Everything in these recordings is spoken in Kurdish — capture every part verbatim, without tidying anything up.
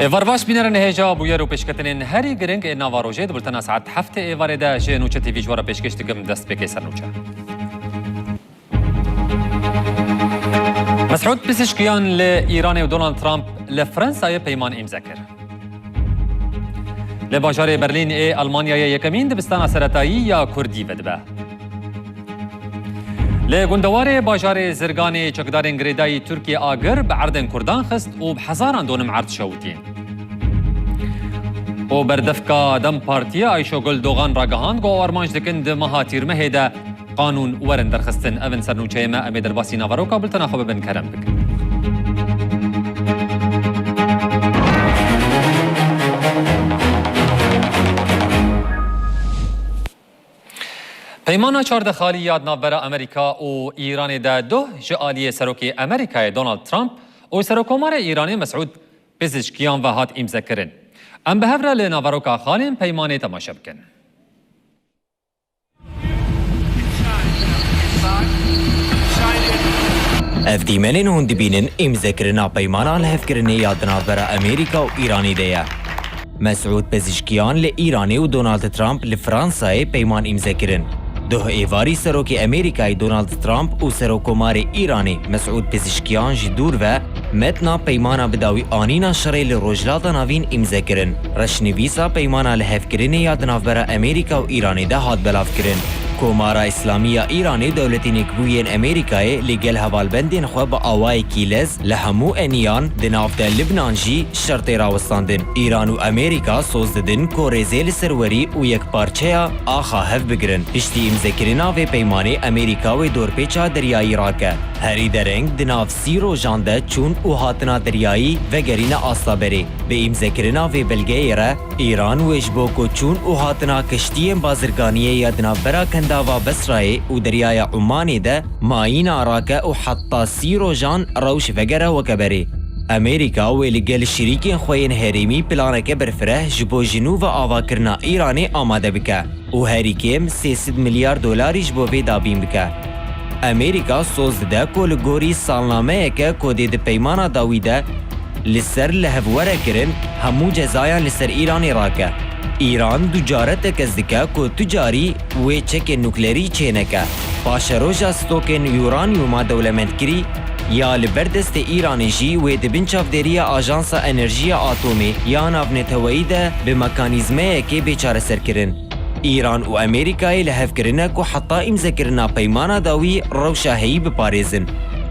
Êvar baş bînerin, hêja bûyer û pêşketinên herî giring ê nava rojê di bultena saet heftê êvarê de ji Nûçe T V ji we re pêşkêş dikim, destpêkê ser nûçe. Mesûd Pezişkiyan li Îranê û Donald Trump li Fransayê peyman îmze kir. Li bajarê Berlîn ê Almanyayê yekemîn dibistana seretayî ya Kurdî vedibe. Li gundewarê bajarê Zirganê çekdarên girêdayî Tirkiyê agir bi erdên Kurdan xist û bi hezaran donim erd şewitî. Û berdevka DEM Partiyê Ayşegul Dogan ragihand ku ew armanc dikin di meha Tîrmehê de qanûn werin derxistin. Ev in sernûçeyê me, em ê derbasî naveroka bultena xwe bibin, kerem bikin. Peymana çardeh xalî ya di navbera Amerîka û Îranê de duh ji aliyê Serokê Amerîkayê Donald Trump û Serokkomarê Îranê Mesûd Pezişkiyan ve hat îmzekirin. Em bi hev re li naveroka xalên peymanê temaşe bikin. Ev dîmenên hûn dibînin îmzekirina peymana lihevkirinê ya di navbera Amerîka û Îranê de ye. Mesûd Pezişkiyan li Îranê û Donald Trump li Fransayê peyman îmze kirin. Duh êvarî Serokê Amerîkayê Donald Trump û Serokkomarê Îranê Mesûd Pezişkiyan ji dûr ve metna peymana bi dawî anîna şerê li Rojhilata Navîn îmze kirin. Reşnivîsa peymana lihevkirinê ya di navbera Amerîka û Îranê de hat belavkirin. Komara Îslamî ya Îranê û Dewletên Yekbûyî yên Amerîkayê li gel hevalbendên xwe bi awayekî lez li hemû eniyan, di nav de Libnan jî, şertê rawestandin. Îran û Amerîka soz didin ku rêzê li serwerî û yekparçeya axa hev bigirin. Piştî îmzekirina vê peymanê Amerîka wê dorpêça deryayî rake. Herî dereng di nav sî rojan de çûn û hatina deryayî vegerîne asta berê. Bi îmzekirina vê belgeyê re, Îran wê ji bo ku çûn û hatina keştiyên bazirganiyê ya di navbera Kendava Besrayê û Deryaya Umanê de mayîna rake û heta sî rojan rewş vegere weke berê. Amerîka wê li gel şirîkên xwe yên herêmî planeke berfireh ji bo ji nû ve avakirina Îranê amade bike û herî kêm sê sed milyar dolarî ji bo vê dabîn bike. Amerîka soz dide ku li gorî salnameyeke ku dê di peymana dawî de li ser lihevwere kirin, hemû cezayan li ser Îranê rake. Îran ducare tekez dike ku tu carî wê çekên nuklerî çêneke. Paşeroja stokên uranyuma dewlemendkirî ya li ber destê Îranê jî wê di bin çavdêriya Ajansa Enerjiya Atomê ya Navneteweyî de bi mekanîzmeyekê bê çareserkirin. Îran û Amerîkayê li hev kirine ku heta îmzekirina peymana dawî rewşa heyî biparêzin.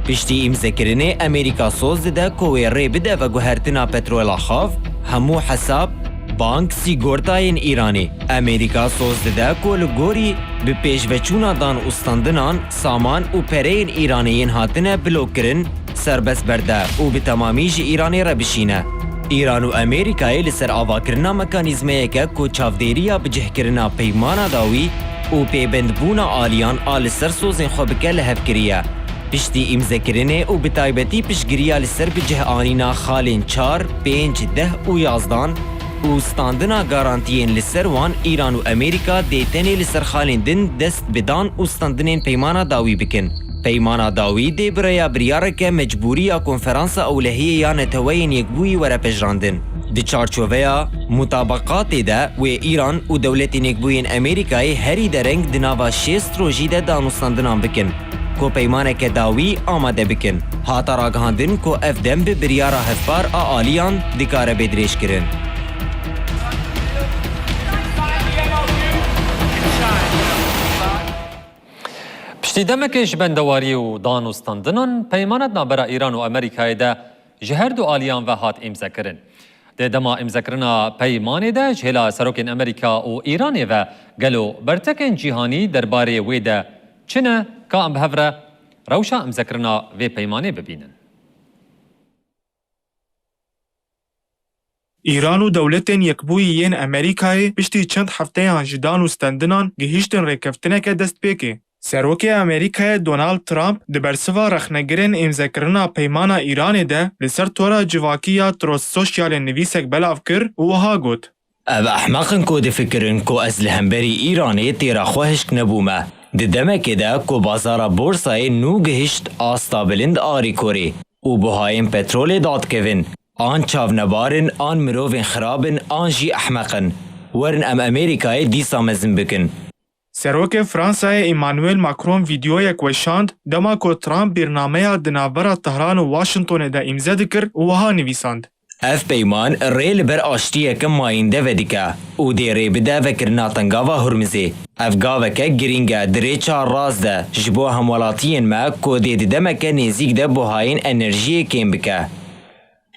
Piştî îmzekirinê Amerîka soz dide ku wê rê bide veguhertina petrola xav, hemû hesab, bank, sîgortayên Îranê. Amerîka soz dide ku li gorî bi pêşveçûna dan û standinan, saman û pereyên Îranê yên hatine blokkirin, serbest berde û bi temamî ji Îranê re bişîne. Îran û Amerîkayê li ser avakirina mekanîzmeyeke ku çavdêriya bicihkirina peymana dawî û pêbendbûna aliyan a li ser sozên xwe bike li hev kiriye. Piştî îmzekirinê û bi taybetî piştgiriya li ser bicihanîna xalên çar, pênc, deh û yazdan, û standina garantiyên li ser wan, Îran û Amerîka dê tenê li ser xalên din dest bi dan û standinên peymana dawî bikin. Peymana dawî dê bi rêya biryareke mecbûrî ya Konferansa Ewlehiyê ya Neteweyên Yekbûyî were pejirandin. Di çarçoveya mutabeqatê de wê Îran û Dewletên Yekbûyî yên Amerîkayê herî dereng di nava şêst rojî de danûstandinan bikin ku peymaneke dawî amade bikin. Hate ragihandin ku ev dem bi biryara hevpar a aliyan dikare bê dirêjkirin. Piştî demekê ji bendewarî û danûstandinan, peymana di navbera Îran û Amerîkayê de ji her du aliyan ve hat îmzekirin. Di dema îmzekirina peymanê de ji hêla serokên Amerîka û Îranê ve gelo bertekên cîhanî derbarê wê de çi ne, ka em bi hev re rewşa îmzekirina vê peymanê bibînin. Îran û Dewletên Yekbûyî yên Amerîkayê piştî çend hefteyan ji dan û stendinan gihîştin rêkeftineke destpêkê. Serokê Amerîkayê Donald Trump di bersiva rexnegirên îmzekirina peymana Îranê de li ser tora civakî ya Truth Socialê nivîsek belav kir û wiha got: Ev ehmeq in ku difikirin ku ez li hemberî Îranê têra xwe hişk nebûme. Di demekê de ku bazara borsayê nû gihişt asta bilind a rêkorê û buhayên petrolê dadikevin, An çavnebar in, an mirovên xirab in, an jî ehmeq in. Werin em Amerîkayê dîsa mezin bikin. Serokê Fransayê Emmanuel Macron vîdeoyek weşand, dema ku Trump bîrnameya di navbera Tehran û Washingtonê de îmze dikir û wiha nivîsand. Ev peyman rê li ber aştiyeke mayînde vedike û dê rê bide vekirina Tengava Hurmizê. Ev gaveke girîng e di rêça rast de ji bo hemwelatiyên me ku dê di demeke nêzîk de buhayên enerjiyê kêm bike.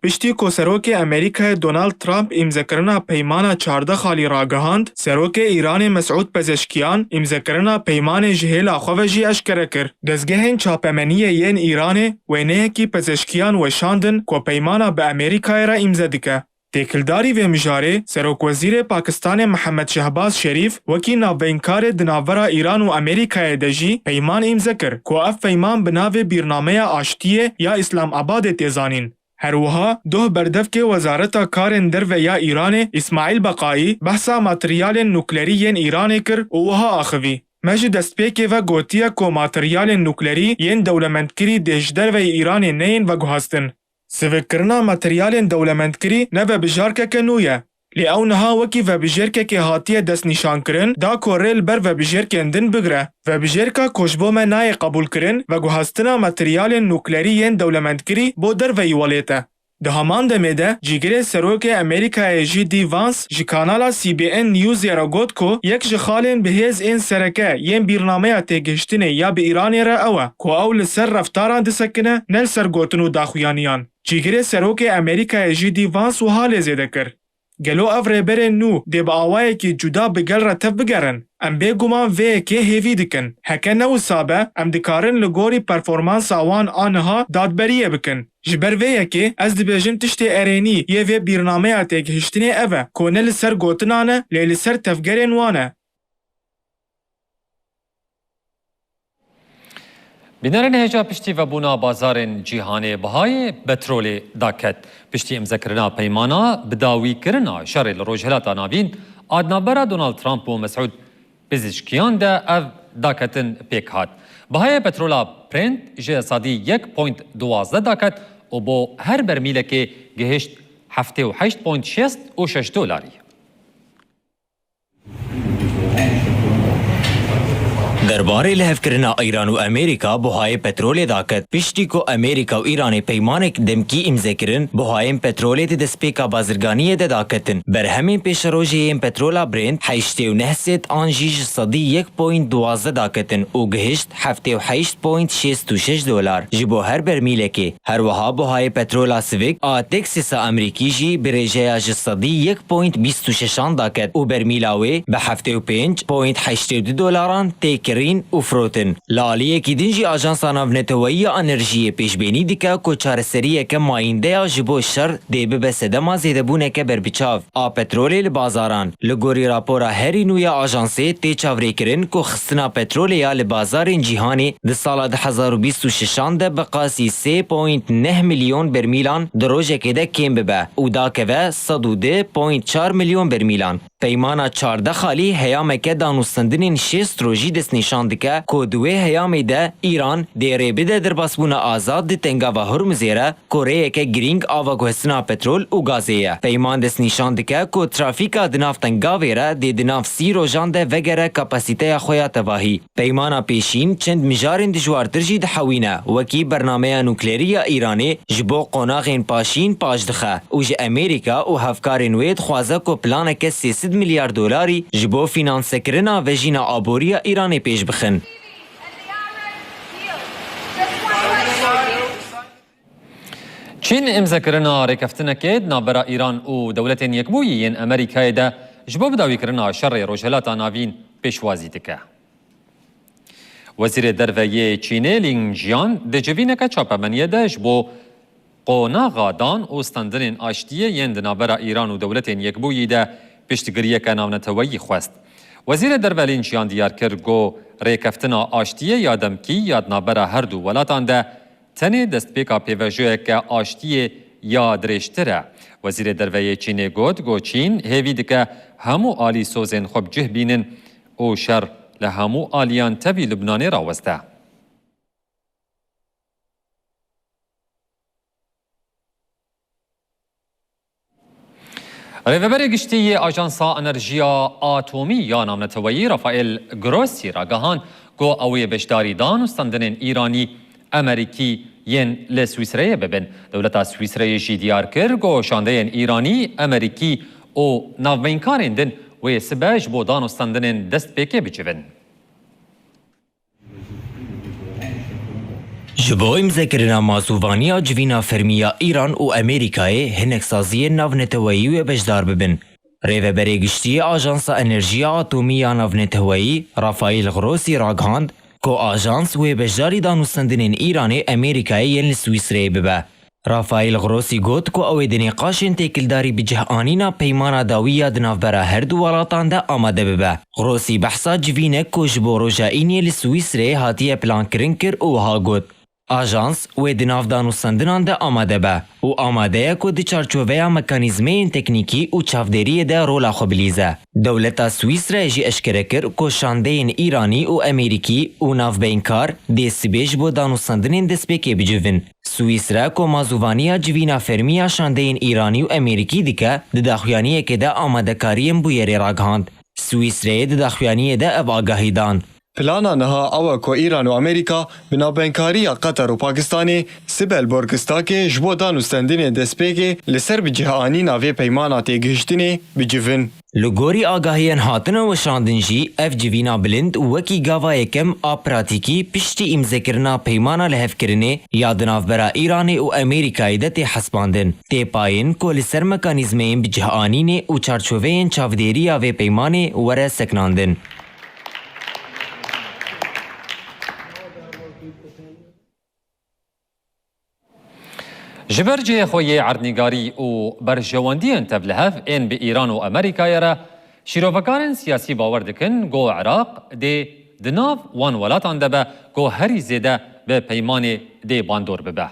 Piştî ku Serokê Amerîkayê Donald Trump îmzekirina peymana çardeh xalî ragihand, Serokê Îranê Mesûd Pezeşkiyan îmzekirina peymanê ji hêla xwe ve jî eşkere kir. Dezgehên çapemeniyê yên Îranê wêneyekî Pezeşkiyan weşandin ku peymana bi Amerîkayê re îmze dike. Têkildarî vê mijarê, Serokwezîrê Pakistanê Mihemed Şehbaz Şerîf wekî navbeynkarê di navbera Îran û Amerîkayê de jî peyman îmze kir ku ev peyman bi navê Bîrnameya Aştiyê ya Îslamabadê tê zanîn. Her wiha doh berdevkê Wezareta Karên Derve ya Îranê Îsmaîl Beqayî behsa materyalên nuklerî yên Îranê kir û wiha axivî, Me ji destpêkê ve gotiye ku materyalên nuklerî yên dewlemendkirî dê ji derveyî Îranê neyên veguhastin. Sivikkirina materyalên dewlemendkirî ne vebijarkeke nû ye. Lê ew niha wekî vebijêrkekê hatiye destnîşankirin, da ku rê li ber vebijêrkên din bigre. Vebijêrka ku ji bo me nayê qebûlkirin, veguhastina materyalên nuklerî yên dewlemendkirî bo derveyî welêt e. Di heman demê de, cîgirê Serokê Amerîkayê J D Vance ji kanala C B N Newsê re got ku yek ji xalên bihêz ên sereke yên bîrnameya têgihiştinê ya bi Îranê re ew e ku ew li ser reftaran disekine, ne li ser gotin û daxuyaniyan. Cîgirê Serokê Amerîkayê J D Vance wiha lê zêde kir, Gelo ev rêberên nû dê bi awayekî cuda bi gel re tev bigerin? Em bêguman vê yekê hêvî dikin. Heke ne wisa be, em dikarin li gorî performansa wan a niha dadberiyê bikin. Ji ber vê yekê ez dibêjim tiştê erênî yê vê bîrnameya têgihiştinê ev e ku ne li ser gotinan e, lê li ser tevgerên wan e. Bînerên hêja, piştî vebûna bazarên cîhanê bihayê petrolê daket. Piştî îmzekirina peymana bidawîkirina şerê li Rojhilata Navîn a di navbera Donald Trump û Mesûd Pezişkiyan de ev daketin pêk hat. Bihayê petrola Brent ji sedî yek point duwazdeh daket û bo her bermîlekê gihişt heftê û heşt point şêst û şeş dolarî. Derbarê lihevkirina Îran û Amerîka buhayê petrolê daket. Piştî ku Amerîka û Îranê peymanek demkî îmze kirin, buhayên petrolê di destpêka bazirganiyê de daketin. Berhemên pêşerojê yên petrola Brent heştê û neh sed an jî ji sedî yek point duwazdeh daketin û gihişt heftê û heşt point şêst û şeş dolar ji bo her bermîlekê. Her wiha buhayê petrola sivik a Texasa Amerîkî jî bi rêjeya ji sedî yek point bîst û şeşan daket û bermîla wê bi heftê û pênc point heştê û du dolaran tê kirîn û firotin. Li aliyekî din jî Ajansa Navneteweyî ya Enerjiyê pêşbênî dike ku çareseriyeke mayîndeya ji bo şer dê bibe sedema zêdebûneke berbiçav a petrolê li bazaran. Li gorî rapora herî nû ya ajansê, tê çavrêkirin ku xistina petrolê ya li bazarên cîhanê di sala du hezar û bîst û şeşan de bi qasî sê point neh milyon bermîlan di rojekê de kêm bibe û dakeve sed û du point çar milyon bermîlan. Peymana çardeh xalî heyameke danûstendinên şêst rojî destnîşan dike ku di wê heyamê de Îran dê rê bide derbasbûna azad di Tengava Hurmizê re, ku rêyeke girîng a veguhestina petrol û gazê ye. Peyman destnîşan dike ku trafîka di nav tengavê re dê di nav sî rojan de vegere kapasîteya xwe ya tevahî. Peymana pêşîn çend mijarên dijwartir jî dihewîne, wekî bernameya nuklerî ya Îranê ji bo qonaxên paşîn paş dixe û ji Amerîka û hevkarên wê dixwaze ku planeke sê sed milyar dolarî ji bo fînansekirina vejîna aborî ya Îranê pêş bixin. Çîn îmzekirina rêkeftinekê di navbera Îran û Dewletên Yekbûyî yên Amerîkayê de ji bo bidawîkirina şerê Rojhilata Navîn pêşwazî dike. Wezîrê Derve yê Çînê Lin Jian di civîneke çapemeniyê de ji bo qonaxa dan û standinên aştiyê yên di navbera Îran û Dewletên Yekbûyî de piştgiriyeke navneteweyî xwest. Wezîrê Derve Lin Jian diyar kir ku rêkeftina aştiyê ya demkî ya di navbera her du welatan de tenê destpêka pêvajoyeke aştiyê ya dirêjtir e. Wezîrê Derve yê Çînê got ku Çîn hêvî dike hemû alî sozên xwe bi cih bînin û şer li hemû aliyan tevî Lubnanê raweste. Rêveberê Giştî yê Ajansa Enerjiya Atomî ya Navneteweyî Rafael Grossi ragihand ku ew ê beşdarî danûstendinên Îranî, Amerîkî yên li Swîsreyê bibin. Dewleta Swîsreyê jî diyar kir ku şandeyên Îranî, Amerîkî û navbeynkarên din wê sibe ji bo danûstendinên destpêkê bicivin. Ji bo îmzekirina mazûvaniya civîna fermî ya Îran û Amerîkayê, hinek saziyên navneteweyî wê beşdar bibin. Rêveberê Giştî yê Ajansa Enerjiya Atomî ya Navneteweyî, Rafael Grossi ragihand ku ajans wê beşdarî danûstendinên Îranê, Amerîkayê yên li Swîsreyê bibe. Rafael Grossi got ku ew ê di nîqaşên têkildarî bi cih anîna peymana dawî ya di navbera her du welatan de amade bibe. Grossi behsa civînek ku ji bo roja Îniyê li Swîsreyê hatiye plankirin kir û wiha got, Ajans wê di nav danûstendinan de amade be û amade ye ku di çarçoveya mekanîzmeyên teknîkî û çavdêriyê de rola xwe bilîze. Dewleta Swîsreyê jî eşkere kir ku şandeyên Îranî û Amerîkî û navbeynkar dê sibê ji bo danûstendinên destpêkê bicivin. Swîsre ku mazûvaniya civîna fermî ya şandeyên Îranî û Amerîkî dike, di daxuyaniyekê de amadekariyên bûyerê ragihand. Swîsreyê di daxuyaniyê de ev agahî dan. Plana niha ew e ku Îran û Amerîka bi navbenkariya Qeter û Pakistanê sibe li Borkistakê ji bo danûstendinê destpêkê li ser bi cih anîna vê peymana têgihiştinê bicivin. Li gorî agahiyên hatine weşandin jî, ev civîna bilind wekî gava yekem a pratîkî piştî îmzekirina peymana lihevkirinê ya di navbera Îranê û Amerîkayê de tê hesibandin. Tê payîn ku li ser mekanîzmeyên bi cih anînê û çarçoveyên çavdêriya vê peymanê were sekinandin. Ji ber cihê xwe yê erdnîgarî û berjewendiyên tevlihev ên bi Îran û Amerîkayê re, şîrovekarên siyasî bawer dikin ku Iraq dê di nav wan welatan de be ku herî zêde bi peymanê dê bandor bibe.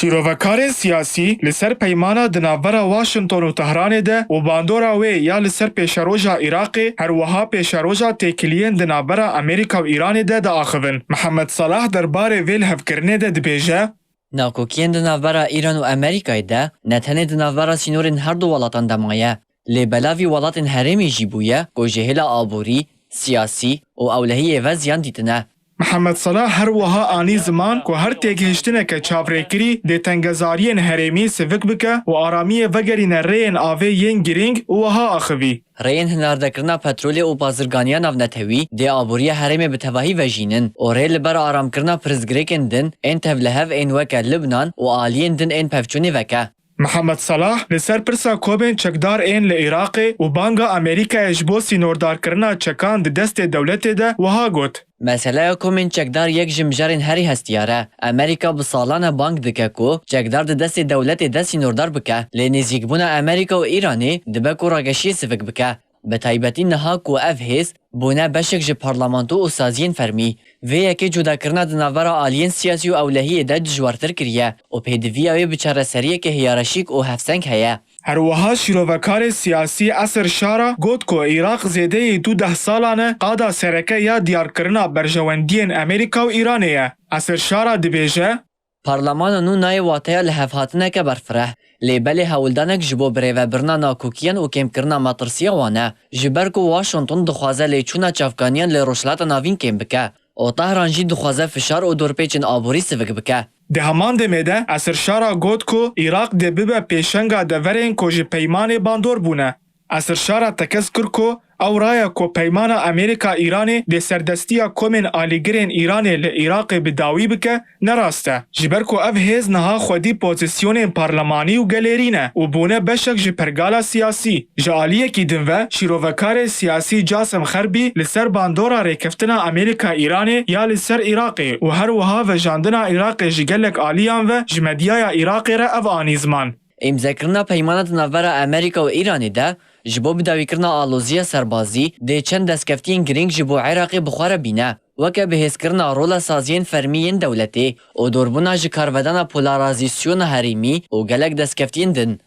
Şîrovekarên siyasî li ser peymana di navbera Washington û Tehranê de û bandora wê ya li ser pêşeroja Iraqê, her wiha pêşeroja têkiliyên di navbera Amerîka û Îranê de diaxivin. Mihemed Salah derbarê vê lihevkirinê de dibêje, Nakokiyên di navbera Îran û Amerîkayê de ne tenê di navbera sînorên her du welatan de maye, lê belavî welatên herêmê jî bûye ku ji hêla aborî, siyasî û ewlehiyê ve ziyan dîtine. Mihemed Salah her wiha anî ziman ku her têgihiştineke çavrêkirî dê tengezariyên herêmî sivik bike û aramiyê vegerîne rêyên avê yên girîng û wiha axivî. Rêyên hinardekirina petrolê û bazirganiya navnetewî dê aboriya herêmê bi tevahî vejînin û rê li ber aramkirina pirsgirêkên din ên tevlihev ên weke Libnan û aliyên din ên pevçûnê veke. Mihemed Salah li ser pirsa komên çekdar ên li Iraqê û banga Amerîkayê ji bo sînordarkirina çekan di destê dewletê de wiha got, Meseleya komên çekdar yek ji mijarên herî hestiyar e. Amerîka bi salan e bang dike ku çekdar di destê dewletê de sînordar bike. Lê nêzîkbûna Amerîka û Îranê dibe ku rageşiyê sivik bike. Bi taybetî niha ku ev hêz bûne beşek ji parlamento û saziyên fermî. Vê yekê cudakirina di navbera aliyên siyasî û ewlehiyê de dijwartir kiriye û pêdiviya wê bi çareseriyeke hiyaraşîk û hevseng heye. Her wiha şîrovekarê siyasî Esir Şara got ku Iraq zêdeyî du deh salan e qada sereke ya diyarkirina berjewendiyên Amerîka û Îranê ye. Esir Şara dibêje, Parlemana nû nayê wateya lihevhatineke berfireh, lê belê hewldanek ji bo birêvebirina nakokiyan û kêmkirina metirsiya wan e, ji ber ku Washington dixwaze lêçûna çavkaniyan li Rojhilata Navîn kêm bike û Tehran jî dixwaze fişar û dorpêçên aborî sivik bike. Di heman demê de Esir Şara got ku Iraq dê bibe pêşenga deverên ku ji peymanê bandor bûne. Esir Şara tekez kir ku ew raya ku peymana Amerîka-Îranê dê serdestiya komên alîgirên Îranê li Iraqê bi dawî bike, ne rast e. Ji ber ku ev hêz niha xwedî pozîsyonên parlemanî û gelêrî ne û bûne beşek ji pergala siyasî. Ji aliyekî din ve, şîrovekarê siyasî Casim Xerbî li ser bandora rêkeftina Amerîka-Îranê ya li ser Iraqê û her wiha vejandina Iraqê ji gelek aliyan ve ji medyaya Iraqê re ev anî ziman. Îmzekirina peymana di navbera Amerîka û Îranê de ji bo bidawîkirina aloziya serbazî dê çend destkeftiyên girîng ji bo Iraqê bi xwe re bîne, weke bihêzkirina rola saziyên fermî yên dewletê û dorbûna ji karvedana polarazîsyona herêmî û gelek destkeftiyên din.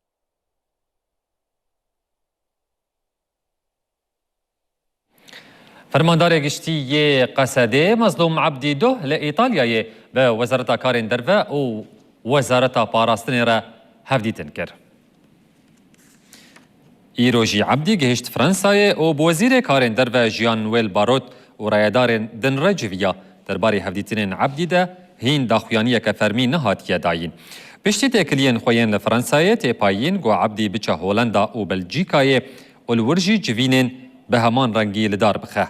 Fermandarê Giştî yê Qesedê Mezlûm Ebdî Duh li Îtalyayê bi Wezareta Karên Derve û Wezareta Parastinê re hevdîtin kir. Îro jî Ebdî gihişt Fransayê û bi Wezîrê Karên Derve Jean-Noël Barrot û rayedarên din re civiya. Derbarê hevdîtinên Ebdî de hîn daxuyaniyeke fermî nehatiye dayîn. Piştî têkiliyên xwe yên li Fransayê tê payîn ku Ebdî biçe Holenda û Belcîkayê û li wir jî civînên bi heman rengî li dar bixe.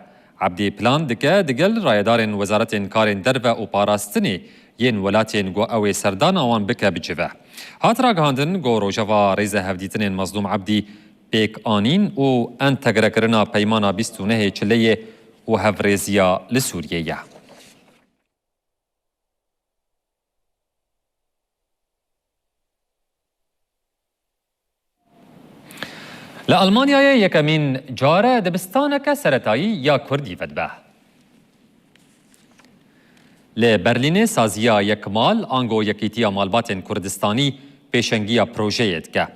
Ebdî plan dike digel rayedarên Wezaretên Karên Derve û Parastinê yên welatên ku ew ê serdana wan bike bicive. Hat ragihandin ku rojeva rêzehevdîtinên Mezlûm Ebdî pêk anîn û entegrekirina Peymana bîst û nehê Çileyê û hevrêziya li Sûriyê ye. Li Almanyayê yekemîn car e dibistaneke seretayî ya Kurdî vedibe. Li Berlînê saziya Yekmal ango Yekîtiya Malbatên Kurdistanî pêşengiya projeyê dike.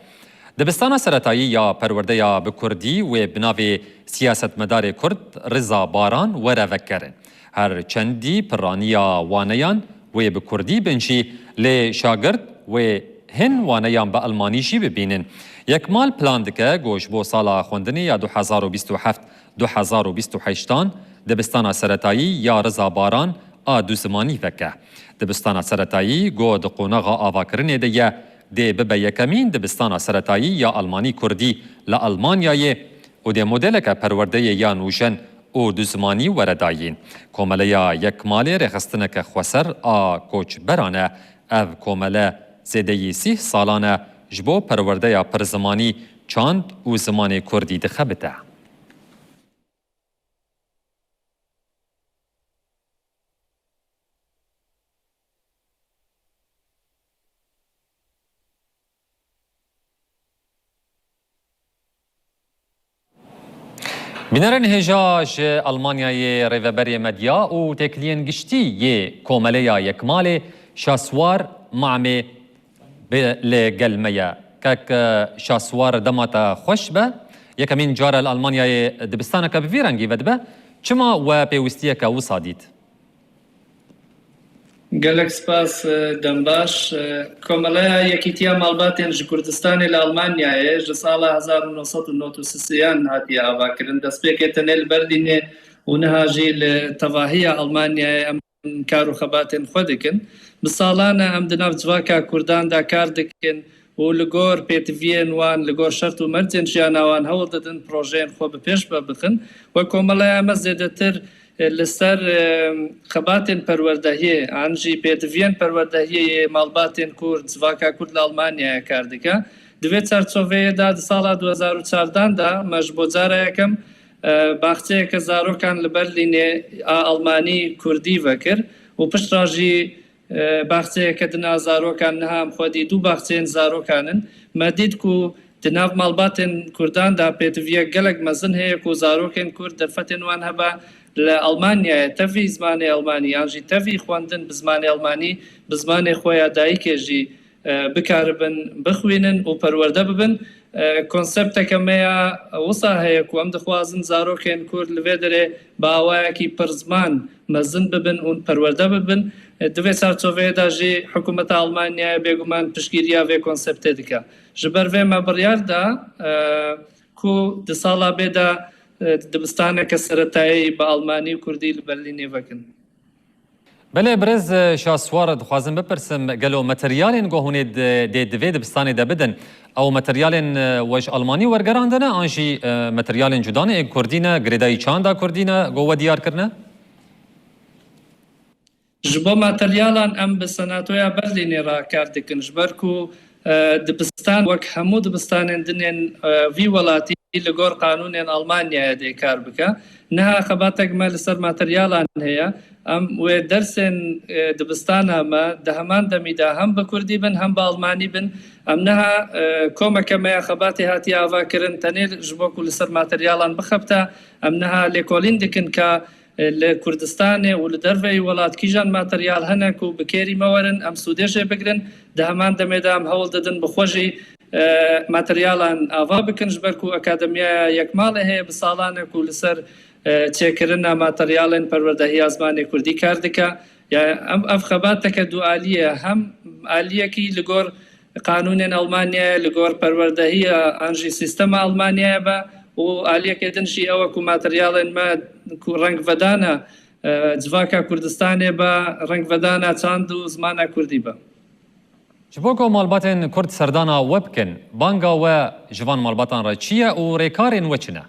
Dibistana seretayî ya perwerdeya bi Kurdî wê bi navê siyasetmedarê Kurd Riza Baran were vekirin. Her çendî piraniya waneyan wê bi Kurdî bin jî, lê şagirt wê hin waneyan bi Almanî jî bibînin. Yekmal plan dike ku ji bo sala xwendinê ya du hezar û bîst û heft du hezar û bîst û heştan dibistana seretayî ya Riza Baran a du zimanî veke. Dibistana seretayî ku di qonaxa avakirinê de ye, dê bibe yekemîn dibistana seretayî ya Almanî Kurdî li Almanyayê û dê modeleke perwerdeyê ya nûjen û du zimanî were dayîn. Komeleya Yekmalê rêxistineke xweser a koçberan e. Ev komele zêdeyî sîh salan e ji bo perwerdeya pirzimanî, çand û zimanê Kurdî dixebite. Bînerên hêja ji Almanyayê rêveberê medya û têkiliyên giştî yê Komeleya Yekmalê Şaswar Mamê bi li gel me ye. Kek, e, Şaswar dema te xweş be. Yekemîn car e li Almanyayê dibistaneke bi vî rengî vedibe. Çima we pêwîstiyeke wisa dît? Gelek spas, e, dem baş. E, Komeleya Yekîtiya Malbatên ji Kurdistanê li Almanyayê ji sala hezar û neh sed û nod û sê hatiye avakirin. Destpêkê tenê li Berlînê û niha jî li tevahiya Almanyayê em kar û xebatên xwe dikin. Bi salan e em di nav civaka Kurdan de kar dikin û li gor pêtiviyên wan, li gor şert û mercên jiyana wan hewl didin projeyên xwe bi pêş ve bixin. Wek komeleya me zêdetir, e, li ser, e, xebatên perwerdehiyê an jî pêtiviyên perwerdehiyê yê malbatên Kurd, civaka Kurd li Almanyayê kar dike. Di vê çarçoveyê de di sala du hezar û çardan de me ji bo cara yekem, e, baxçeyeke zarokan li Berlînê a Almanî Kurdî vekir û piştre jî, e, baxçeyeke din a zarokan, niha em xwedî du baxçeyên zarokan in. Me dît ku di nav malbatên Kurdan de pêtiviyek gelek mezin heye ku zarokên Kurd derfetên wan hebe li Almanyayê tevî zimanê Almanî yan jî tevî xwendin bi zimanê Almanî, bi zimanê xwe ya dayikê jî, e, bikaribin bixwînin û perwerde bibin. E, konsepteke me ya wisa heye ku em dixwazin zarokên Kurd li vê derê bi awayekî pirziman mezin bibin û perwerde bibin. E, di vê çarçoveyê de jî hikûmeta Almanyayê bêguman piştgiriya vê konseptê dike. Ji ber vê me biryar da, e, ku di sala bê de, e, dibistaneke seretayî bi Almanî û Kurdî li Berlînê vekin. Belê, birêz Şaswar, dixwazim bipirsim, gelo materyalên ku hûn ê di, dê di vê dibistanê de bidin, ew materyalên, e, we ji Almanî wergerandine, an jî, e, materyalên cuda ne, ên Kurdî ne, girêdayî çanda Kurdî ne, ku we diyar kirine? Ji bo materyalan em bi Senatoya Berlînê re kar dikin, ji ber ku, e, dibistan wek hemû dibistanên din ên, e, vî welatî li gor qanûnên Almanyayê dê kar bike. Niha xebatek me li ser materyalan heye. Em wê dersên, e, dibistana me di heman demî de hem bi kurdî bin hem bi almanî bin. Em niha, e, komeke me ya xebatê hatiye avakirin tenê ji bo ku li ser materyalan bixebite. Em niha lêkolîn dikin ka li Kurdistanê û li derveyî welat kîjan materyal hene ku bi kêrî me werin, em sûdê jê bigrin. Di heman demê de em hewl didin bi xwe jî, e, materyalan ava bikin, ji ber ku Akademiyaya Yekmalê heye bi salan e ku li ser, e, çêkirina materyalên perwerdehiya zimanê kurdî kar dike. Ya ev, ev xebateke dualî ye. Hem aliyekî li gor qanûnên Almanyayê, li gor perwerdehiya an jî sîstema Almanyayê be û aliyekê din jî ew e ku materyalên me ku rengvedana, e, civaka Kurdistanê be, rengvedana çand û zimana Kurdî be. Ji bo ku malbatên Kurd serdana we bikin, banga we ji van malbatan re çi ye û rêkarên we çi ne?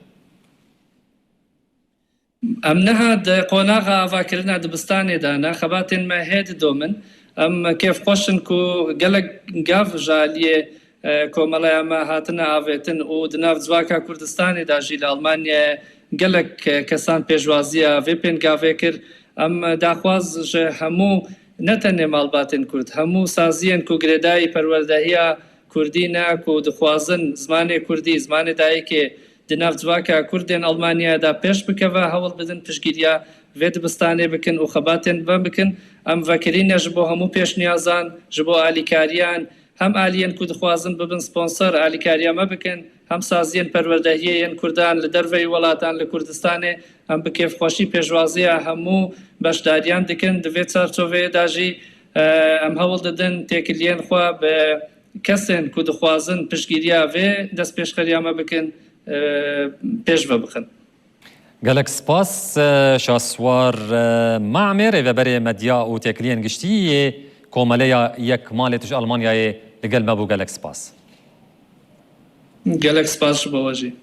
Em niha di qonaxa avakirina dibistanê de ne, xebatên me hê didomin. Em kêfxweş in ku gelek gav ji aliyê, e, komeleya me hatine avêtin û di nav civaka Kurdistanê de jî li Almanyayê gelek, e, kesan pêşwaziya vê pêngavê kir. Em daxwaz ji hemû, ne tenê malbatên Kurd, hemû saziyên ku girêdayî perwerdehiya Kurdî ne, ku dixwazin zimanê Kurdî, zimanê dayikê di nav civaka Kurdên Almanyayê de pêş bikeve, hewl bidin piştgiriya vê dibistanê bikin û xebatên me bikin. Em vekirî ne ji bo hemû pêşniyazan, ji bo alîkariyan, hem aliyên ku dixwazin bibin sponsor alîkariya me bikin, hem saziyên perwerdehiyê yên Kurdan li derveyî welatan li Kurdistanê, em bi kêfxweşî pêşwaziya hemû beşdariyan dikin. Di vê çarçoveyê de jî, e, em hewl didin têkiliyên xwe bi kesên ku dixwazin piştgiriya vê destpêşxeriya me bikin, e, pêş ve bixin. Gelek spas, e, Şaswar, e, Mamê, rêveberê medya û têkiliyên giştî yê Komeleya Yekmalê tu ji Almanyayê li gel me bû. Gelek spas. Gelek spas ji bo we jî.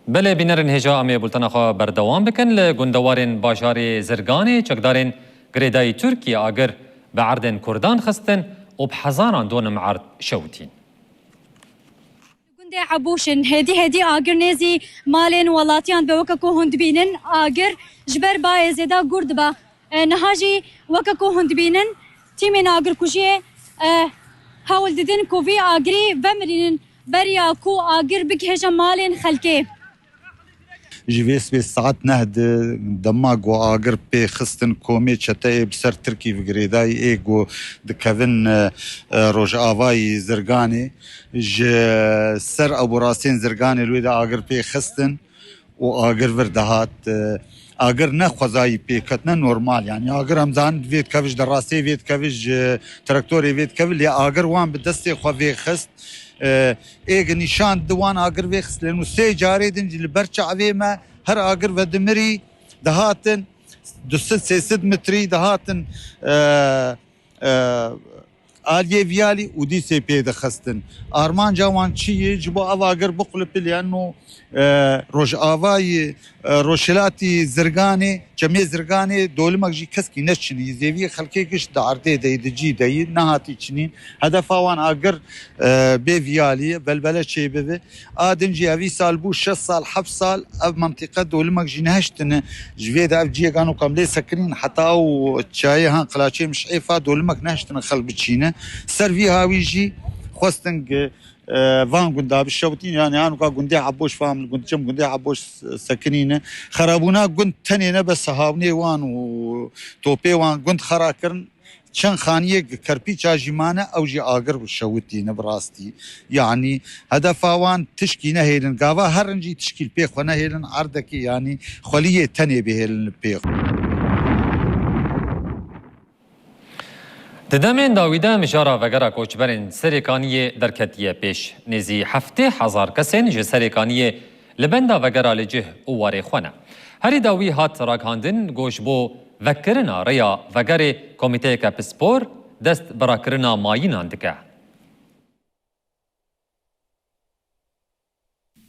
Belê bînerên hêja em ê bultena xwe berdewam bikin. Li gundewarên bajarê Zirganê çekdarên girêdayî Tirkiye agir bi erdên Kurdan xistin û bi hezaran donim erd şewitîn. Gundê Ebûşin hêdî hêdî agir nêzî malên welatiyan be, weke ku hûn dibînin agir ji ber bayê zêde gûr dibe. E, niha jî weke ku hûn dibînin tîmên agirkujiyê, e, hewl didin ku vî agirî vemirînin beriya ku agir bigihêje malên xelkê. Ji vê sibê saet neh di dema ku agir pê xistin komê çeteyê bi ser Tirkî ve girêdayî ê ku dikevin, e, e, rojavayî Zirganê, ji ser eborasên Zirganê li wê de agir pê xistin û agir vir dihat. E, agir ne xwezayî pê ket, ne normal, yanî agir em zanin vê dikevin ji derasê vê dikevin ji traktorê vê dikevin, lê agir wan bi destê xwe vê xist. E, ê gi nîşan di wan agir vê xistin û sê carê din jî li ber çavê me her agir vedimirî dihatin du sed sê sed metrî dihatin, e, e, aliyê viyalî û dîsê pê dixistin. Armanca wan çi ye? Ji bo ev agir biqulipilînin û, e, rojavayî, e, rojhilatî Zirganê, çemê Zirganê dolimek jî keskî neçinî. Zêviyê xelkê giş di erdê de yî, di cî de yî, nehatî çinîn. Hedefa wan agir, e, bê viyalî, belbele çêbibe. A din jî ev îsal bû şeş sal, heft sal, ev mentiqe dolimek jî nehiştine. Ji vê de ev ciyê gano kam lê sekinîn, heta ew çiyayê han qilaçê Miş'êfa dolimek nehiştine xelk biçîne. Ser vî hawî jî xwestin, e, van gunda bişewitîn, yanî hanoka gundê Ebboş, fam li gund çem gundê Ebboş sekinîne. Xerabûna gund tenê ne bes hawinê wan û topê wan gund xera kirin. Çend xaniyek kerpîça jî mane, ew jî agir şewitîne bi rastî. Yanî hedefa wan tişkî nehêlin. Gava herin jî tişkî li pê xwe nehêlin, erdekê yanî xweliyê tenê bihêlin li pê xwe. Di demên dawî de mijara vegera koçberên Serê Kaniyê derketiye pêş. Nêzî heftê hezar kesên ji Serê Kaniyê li benda vegera li cih û warê xwe ne. Herî dawî hat ragihandin, ku ji bo vekirina rêya vegerê komîteyeke pispor dest bi rakirina mayînan dike.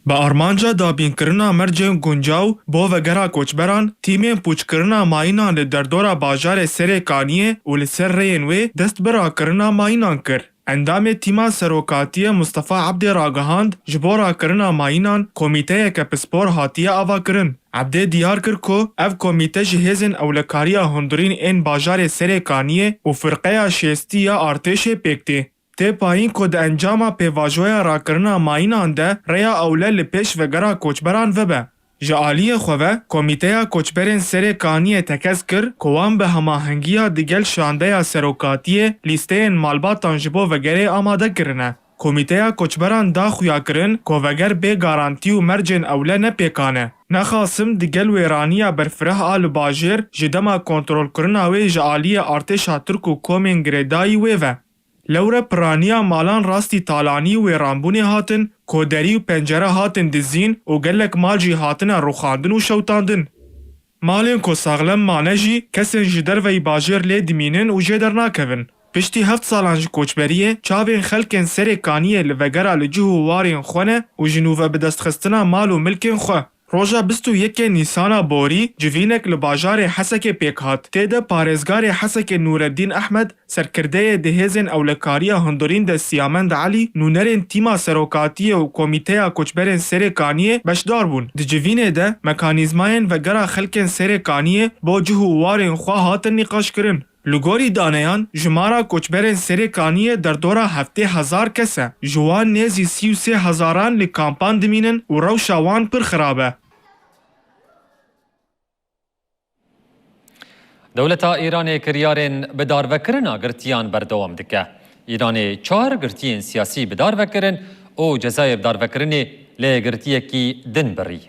Bi armanca dabînkirina mercên guncaw bo vegera koçberan, tîmên pûçkirina mayînan li derdora bajarê Serê Kaniyê û li ser rêyên wê dest bi rakirina mayînan kir. Endamê tîma serokatiyê Mustafa Ebdê ragihand, ji bo rakirina mayînan komîteyeke pispor hatiye avakirin. Ebdê diyar kir ku ev komîte ji hêzên ewlekariya hundirîn ên bajarê Serê Kaniyê û firqeya şêstî ya artêşê pêk tê. Tê payîn ku di encama pêvajoya rakirina mayînan de rêya ewle li pêş vegera koçberan vebe. Ji aliyê xwe ve, Komîteya Koçberên Serê Kaniyê tekez kir ku wan bi hemahengiya digel şandeya serokatiyê lîsteyên malbatan ji bo vegerê amade kirine. Komîteya Koçberan da xuyakirin ku veger bê garantî û mercên ewle ne pêkan e. Nexasim digel wêraniya berfireh a li bajêr ji dema kontrolkirina wê ji aliyê artêşa Tirk û komên girêdayî wê ve. Lewre piraniya malan rastî talanî û wêranbûnê hatin, ku derî û pencere hatin dizîn û gelek mal jî hatine rûxandin û şewtandin. Malên ku saxlem mane jî kesên ji derveyî bajêr lê dimînin û jê dernakevin. Piştî heft salan ji koçberiyê, çavên xelkên Serê Kaniyê li vegera li cih û warên xwe ne û ji nû ve bi destxistina mal û milkên xwe. Roja bîst û yekê Nîsana borî civînek li bajarê Hesekê pêk hat. Tê de parêzgarê Hesekê Nûreddîn Ehmed, serkirdeyê di hêzên ewlekariya hundirîn de Siyamend Elî, nûnerên tîma serokatiyê û Komîteya Koçberên Serê Kaniyê beşdar bûn. Di civînê de mekanîzmayên vegera xelkên Serê Kaniyê bo cih û warên xwe hatin nîqaşkirin. Li gorî daneyan, jimara koçberên Serê Kaniyê derdora heftê hezar kes e. Ji wan nêzî sî û sê hezaran li kampan dimînin û rewşa wan pir xirab e. Dewleta Îranê kiryarên bidarvekirina girtiyan berdewam dike. Îranê çar girtiyên siyasî bidarvekirin û cezayê bidarvekirinê li girtiyekî din birî.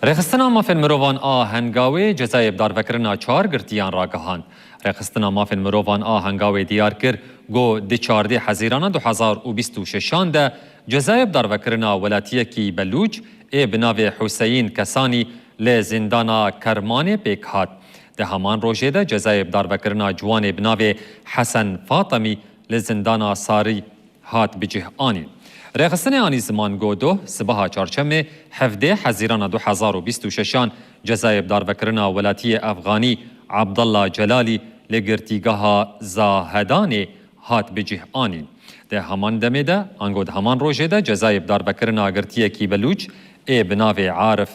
Rêxistina Mafên Mirovan a Hengawê cezayê bidarvekirina çar girtiyan ragihand. Rêxistina Mafên Mirovan a Hengawê diyar kir, ku di çardê Hezîrana du hezar û bîst û şeşan de cezayê bidarvekirina welatiyekî Belûç ê bi navê Huseyîn Kesanî li zîndana Kermanê pêk hat. Di heman rojê de cezayê bidarvekirina ciwanê bi navê Hesen Fatemî li zîndana Sarî hat bi cih anîn. Rêxistinê anî ziman, ku doh sibaha çarşemê hevdê Hezîrana du hezar û bîst û şeşan cezayê bidarvekirina welatiyê Efxanî Abdullah Celalî li girtîgeha Zahedanê hat bi cih anîn. Di heman demê de, ango di heman rojê de cezayê bidarvekirina girtiyekî Belûç ê bi navê Arif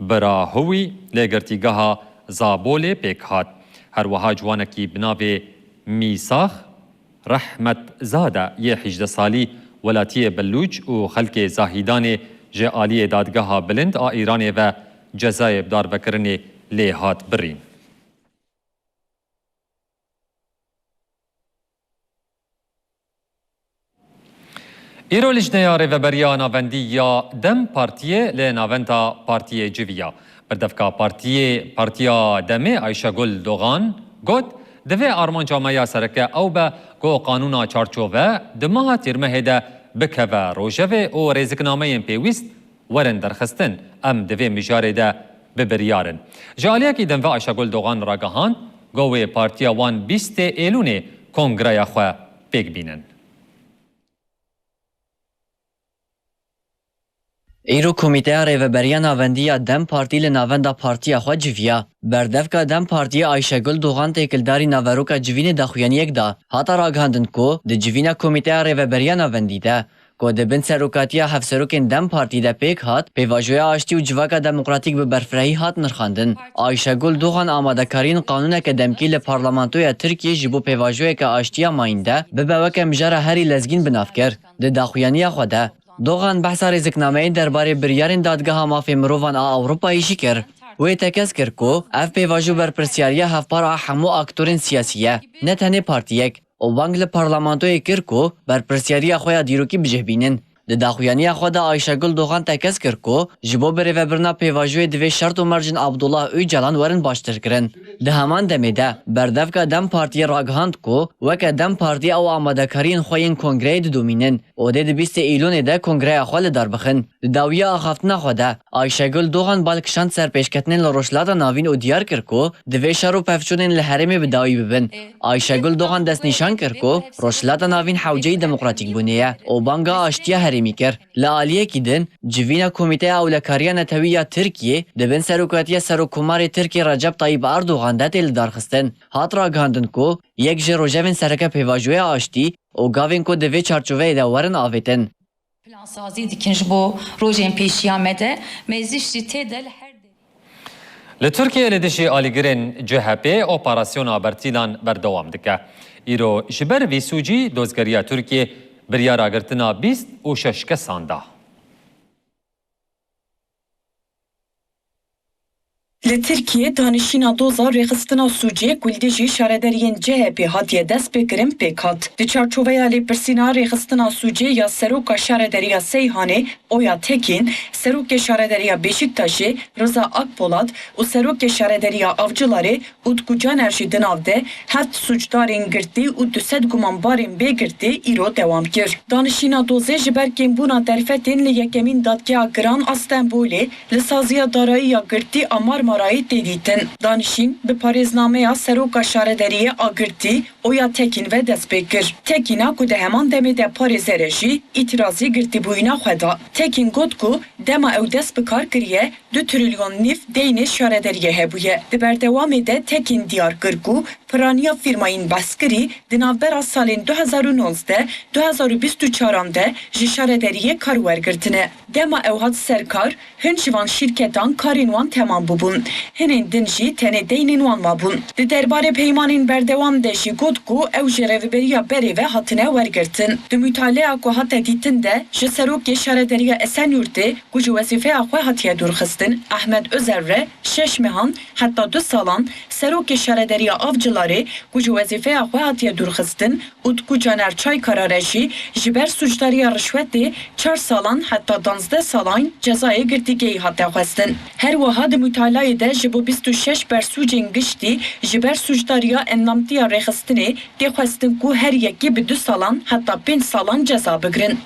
Birahowî li girtîgeha Zabolê pêk hat. Her wiha ciwanekî bi navê Mîsax Rehmetzade yê hejdeh salî welatiyê Belûç û xelkê Zahîdanê ji aliyê Dadgeha Bilind a Îranê ve cezayê bidarvekirinê lê hat birîn. Îro Lijneya Rêveberiya Navendî ya DEM Partiyê li navenda partiyê civiya. Berdevka partiyê, Partiya DEMê Ayşegul Dogan got, divê armanca me ya sereke ew be ku qanûna çarçove di meha Tîrmehê de bikeve rojevê û rêziknameyên pêwîst werin derxistin, em di vê mijarê de bi biryar in. Ji aliyekî din ve Ayşegul Dogan ragihand, ku wê partiya wan bîstê Êlûnê kongreya xwe pêk bînin. Îro Komîteya Rêveberiya Navendî ya DEM Partî li navenda partiya xwe civiya. Berdevka DEM Partiyê Ayşegul Dogan têkildarî naveroka civînê daxuyaniyek da. Hate ragihandin ku di civîna Komîteya Rêveberiya Navendî de, ku di bin serokatiya hevserokên DEM Partî de pêk hat, pêvajoya aştî û civaka demokratîk bi berfirehî hat nirxandin. Ayşegul Dogan amadekariyên qanûneke demkî li Parlamentoya Tirkiyê ji bo pêvajoyeke aştiya mayînde bibe weke mijara herî lezgîn bi nav kir. Di daxuyaniya xwe de, Dogan behsa rêziknameyê derbarê biryarên Dadgeha Mafê Mirovan a Ewropayê jî kir. Wê tekez kir ku ev pêvajo berpirsyariya hevpar a hemû aktorên siyasî ye, ne tenê partiyek. Û bang li parlamentoyê kir ku berpirsyariya xwe ya dîrokî bi cih bînin. Di daxuyaniya xwe de Ayşegul Dogan tekez kir ku ji bo birêvebirina pêvajoyê divê şert û mercên Abdullah Ocalan werin baştir kirin. Di heman demê de berdevka DEM Partiyê ragihand ku weke DEM Partî ew amadekariyên xwe yên kongreyê didomînin û dê di bîstê Îlonê de kongreya xwe li dar bixin. Di dawiya axaftina xwe de Ayşegul Dogan bal kişand ser pêşketinên li Rojhilata Navîn û diyar kir ku divê şer û pevçûnên li herêmê bi dawî bibin. Ayşegul Dogan destnîşan kir ku Rojhilata Navîn hewceyî demokratîkbûnê ye û banga aştiya herêmî kir. Li aliyekî din, civîna Komîteya Ewlekariya Netewî ya Tirkiyê di bin serokatiya Serokkomarê Tirkiyê Recep Tayyip Erdogan de tê lidarxistin. Hat ragihandin ku yek ji rojevên sereke pêvajoya aştî û gavên ku di vê çarçoveyê de werin avêtin. Plansazî dikin ji bo rojên pêşiya me de, mezîş jî tê de li her derê. Li Tirkiyeyê li dijî alîgirên C H P operasyona bertîlan berdewam dike. Îro ji ber vî sûcî dozgeriya Tirkiyê biryara girtina bîst û şeş kesan da. Li Tirkiyê danişîna doza rêxistina sûcê ku li dijî şaredariyên C H P hatiye destpêkirin pêk hat. Di çarçoveya lêpirsîna rêxistina sûcê ya seroka şaredariya Seyhanê Oya Tekîn, serokê şaredariya Beşiktaşê Riza Akpolat û serokê şaredariya Avcılarê Utku Caner jî di nav de heft sûcdarên girtî û du sed gumanbarên bê girtî îro dewam kir. Danişîna dozê ji ber kêmbûna derfetên li yekemîn Dadgeha Giran a Stenbolê li saziya darayî ya girtî a Marmarayê tê dîtin. Danişîn bi parêznameya seroka şaredariyê a girtî Oya Tekîn ve dest pê kir. Tekîna ku di heman demê de parêzer e jî îtirazî girtîbûyîna xwe da. Tekîn got ku dema ew dest bi kar kiriye, du trilyon nîv deynê şaredariyê hebûye. Di berdewamê de Tekîn diyar kir ku piraniya fîrmayên behskirî di navbera salên du hezar û nozdeh du hezar û bîst û çaran de ji şaredariyê kar wergirtine. Dema ew hat ser kar, hin ji van şîrketan karên wan temam bûbûn. Hinên din jî tenê deynên wan mabûn. Di derbarê peymanên berdewam de jî got ku ew ji rêveberiya berê ve hatine wergirtin. Di mutaleya ku hate dîtin de ji serokê şaredariya Esenyurtê ku ji wezîfeya xwe hatiye dûrxistin, Ahmet Özer re şeş mehan heta du salan, serokê şaredariya Avcılarê ku ji wezîfeya xwe hatiye dûrxistin, Utku Caner Çaykara re jî ji ber sûcdariya rişwetê çar salan heta danzdeh salan cezayê girtîgehî hate xwestin. Her wiha di mutalayê de ji bo bîst û şeş bersûcên giştî ji ber sûcdariya endamtiya rêxistinê tê xwestin ku her yekî bi du salan heta pênc salan ceza bigrin.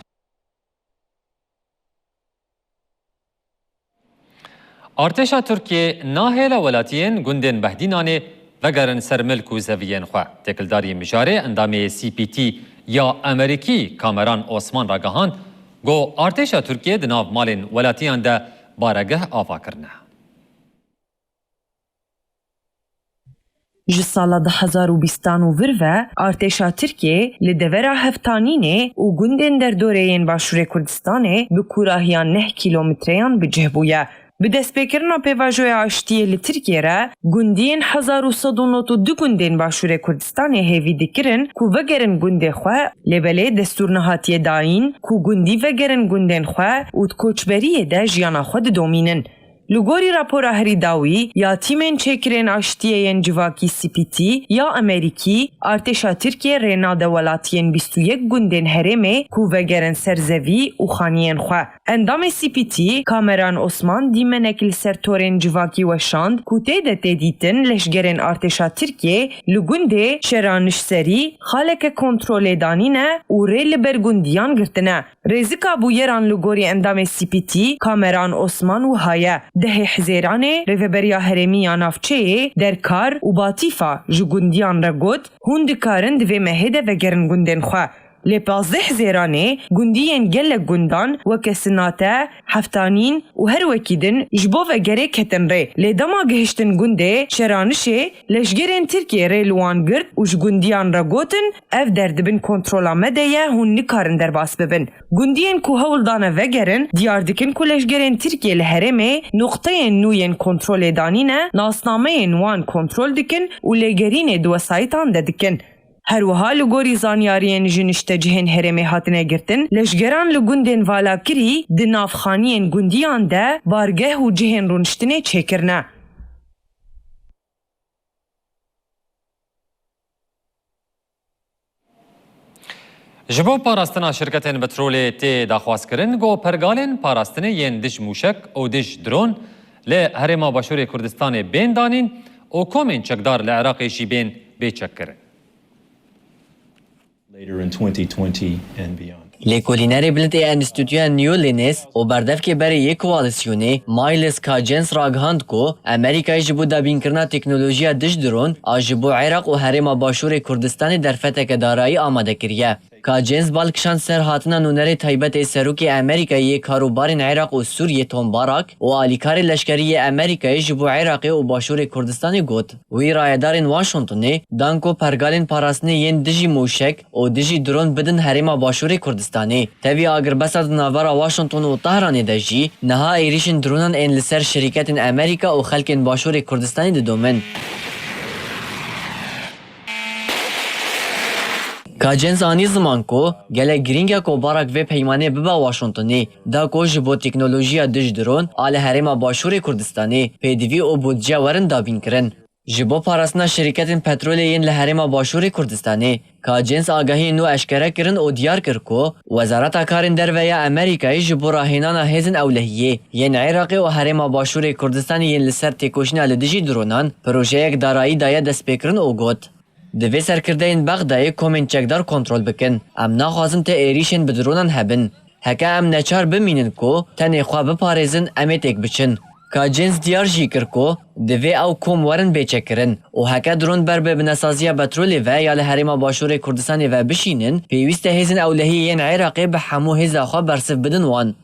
Artêşa Tirkiyê nahêle welatiyên gundên Behdînanê vegerin ser milk û zeviyên xwe. Têkildarî mijarê endamê C P T ya Amerîkî Kameran Osman ragihand, got artêşa Tirkiyê di nav malên welatiyan de baregeh ava kirine. Ji sala du hezar û bîstan û vir ve artêşa Tirkiyê li devera Heftanînê û gundên derdorê yên Başûrê Kurdistanê bi kûrahiya neh kîlometreyan bi cih bûye. Bi destpêkirina pêvajoya aştiyê li Tirkiyê re, gundiyên hezar û sed û nod û du gundên Başûrê Kurdistanê hêvî dikirin ku vegerin gundê xwe, lê belê destûr nehatiye dayîn ku gundî vegerin gundên xwe û di koçberiyê de jiyana xwe didomînin. Li gorî rapora herî dawî ya tîmên çêkirên aştiyê yên civakî C P T ya Amerîkî, artêşa Tirkiyê rê nade welatiyên bîst û yek gundên herêmê ku vegerin ser zevî û xaniyên xwe. Endamê C P T, Kameran Osman, dîmenek li ser torên civakî weşand ku tê de tê dîtin leşgerên artêşa Tirkiyê li gundê Şeraniş Serî xaleke kontrolê danîne û rê li ber gundiyan girtine. Rêzika bûyeran li gorî endamê C P T, Kameran Osman wiha ye, dehê Hizêranê Rêveberiya Herêmî ya Navçeyê Derkar û Batîfa ji gundiyan re got, hûn dikarin di vê mehê de vegerin gundên xwe. Lê pazdeh Hizêranê gundiyên gelek gundan weke Sinate, Heftanîn û her wekî din ji bo vegerê ketin rê. Lê dema gihiştin gundê Şeranişê, leşgerên Tirkiyê rê li wan girt û ji gundiyan re gotin, ev der di bin kontrola me de ye, hûn nikarin derbas bibin. Gundiyên ku hewl dane vegerin, diyar dikin ku leşgerên Tirkiyê li herêmê noqteyên nû yên kontrolê danîne, nasnameyên wan kontrol dikin û lêgerînê di wesayîtan de dikin. Her wiha li gorî zanyariyên ji niştecihên herêmê hatine girtin, leşgeran li gundên valakirî di nav xaniyên gundiyan de bargeh û cihên rûniştinê çêkirine. Ji bo parastina şirketên petrolê tê daxwazkirin, ku pergalên parastinê yên dij mûşek û dij dron li Herêma Başûrê Kurdistanê bên danîn û komên çekdar li Iraqê jî bên bê çekkirin. Later in twenty twenty and beyond. Lêkolînerê bilind ê Enstîtuya New Linus û berdevkê berê yê koalîsyonê Myles Kajens ragihand ku Amerîkayê ji bo dabînkirina teknolojiya dij dron a ji bo Iraq û Herêma Başûrê Kurdistanê derfeteke darayî amade kiriye. Kajens bal kişand ser hatina nûnerê taybet ê Serokê Amerîkayê yê Karûbarên Iraq û Sûriyê Tom Barak û alîkarê leşkerî yê Amerîkayê ji bo Iraqê û Başûrê Kurdistanê got, wî rayedarên Washingtonê dan ku pergalên parastinê yên dijî mûşek û dijî dron bidin Herêma Başûrê Kurdistanê. Tevî agirbesta di navbera Washington û Tehranê de jî niha êrîşên dronan ên li ser şirîketên Amerîka û xelkên Başûrê Kurdistanê didomin. Kacins anî ziman ku gelek girîng e ku Barak vê peymanê bibe Washingtonê, da ku ji bo teknolojiya dij dron a li herêma Başûrê Kurdistanê pêdivî û budce werin dabînkirin. Ji bo parastina şirketên petrolê yên li herêma Başûrê Kurdistanê, Kacins agahiyên nû eşkere kirin û diyar kir ku Wezareta Karên Derve ya Amerîkayê ji bo rahênana hêzên ewlehiyê yên Iraqê û herêma Başûrê Kurdistanê yên li ser têkoşîna li dijî dronan projeyek darayî daye destpêkirin û got, Divê serkirdeyên Bexdayê komên çekdar kontrol bikin. Em naxwazin ti êrîşên bi dronan hebin. Heke em neçar bimînin ku tenê xwe biparêzin, em ê têk biçin. Kacins diyar jî kir ku divê ew kom werin bê çekkirin û heke dron ber bi binesaziya petrolê ve ya li herêma Başûrê Kurdistanê ve bişînin, pêwîst e hêzên ewlehiyê yên Iraqê bi hemû hêza xwe bersiv bidin wan.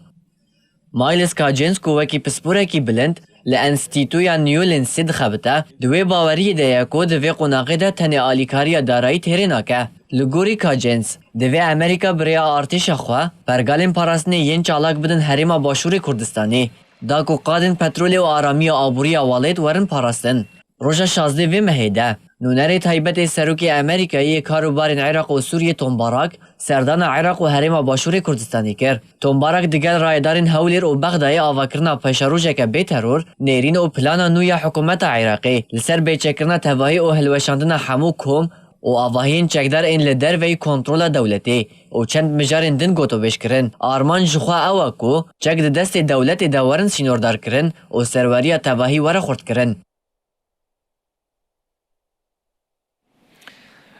Miles Kacins ku wekî pisporekî bilind li Enstîtuya Newlandsê dixebite, di wê baweriyê de ye ku di vê qonaxê de tenê alîkariya darayî têrê nake. Li gorî Kacins, divê Amerîka bi rêya artêşa xwe pergalên parastinê yên çalak bidin herêma Başûrê Kurdistanê, da ku qadên petrolê û aramiya aboriya welêt werin parastin. Roja şazdeh vê mehê de, nûnerê taybet ê Serokê Amerîkayê yê Karûbarên Iraq û Sûriyê Tom Barak serdana Iraq û herêma Başûrê Kurdistanê kir. Tom Barak digel rayedarên Hewlêr û Bexdayê avakirina paşerojeke bê teror, nêrîn û plana nû ya hikûmeta Iraqê li ser bêçekkirina tevahî û hilweşandina hemû kom û avahiyên çekdar ên li derveyî kontrola dewletê û çend mijarên din gotobêj kirin. Armanc ji xwe ew e ku çek di destê dewletê de werin sînordarkirin û serweriya tevahî were xurtkirin.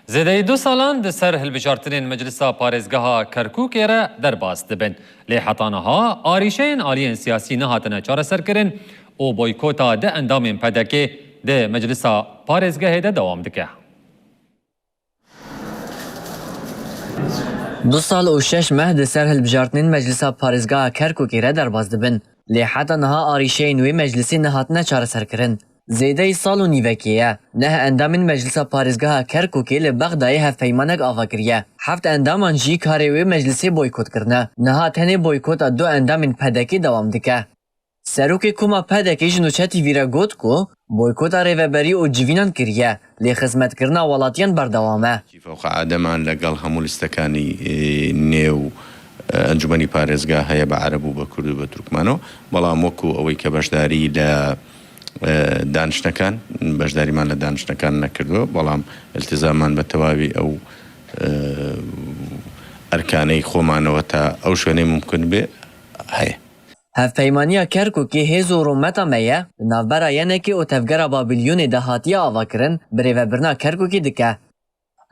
Zêdeyî du salan di ser hilbijartinên Meclisa Parêzgeha Kerkûkê re derbas dibin. Lê heta niha arîşeyên aliyên siyasî nehatine çareserkirin û boykota du endamên P D K'ê di Meclisa Parêzgehê de dewam dike. Du sal û şeş meh di ser hilbijartinên Meclisa Parêzgeha Kerkûkê re derbas dibin. Lê heta niha arîşeyên wê meclisê nehatine çareserkirin. Zêdeyî sal û nîvekê ye. Neh endamên Meclisa Parêzgeha Kerkûkê li Bexdayê hevpeymanek ava kiriye. Heft endaman jî karê wê meclisê boykot kirine. Niha tenê boykota du endamên P D K'ê dewam dike. Serokê Koma P D K'ê ji Nûçe T V re got ku boykota rêveberî û civînan kiriye, lê xizmetkirina welatiyan berdewam e. فوقعادە مان لەگەڵ هەموو لیستەکانی، ئێ، نێو، ئە، ئەنجومەنی پارێزگا هەیە بە عەرەب و بە کورد و بە تورکمانەوە، بەڵام وەکو ئەوەی کە بەشداری لە، ئە، دانیشتنەکان، بەشداریمان لە دانیشتنەکان نەکردووە، بەڵام التزاممان بە تەواوی ئەو، ئە، ئەرکانەی خۆمانەوە تا ئەو شوێنەی ممکن بێ هەیە. Hevpeymaniya Kerkûkê hêz û rûmeta me ye, di navbera Yenekê û Tevgera Babilyonê de hatiye avakirin, birêvebirina Kerkûkê dike.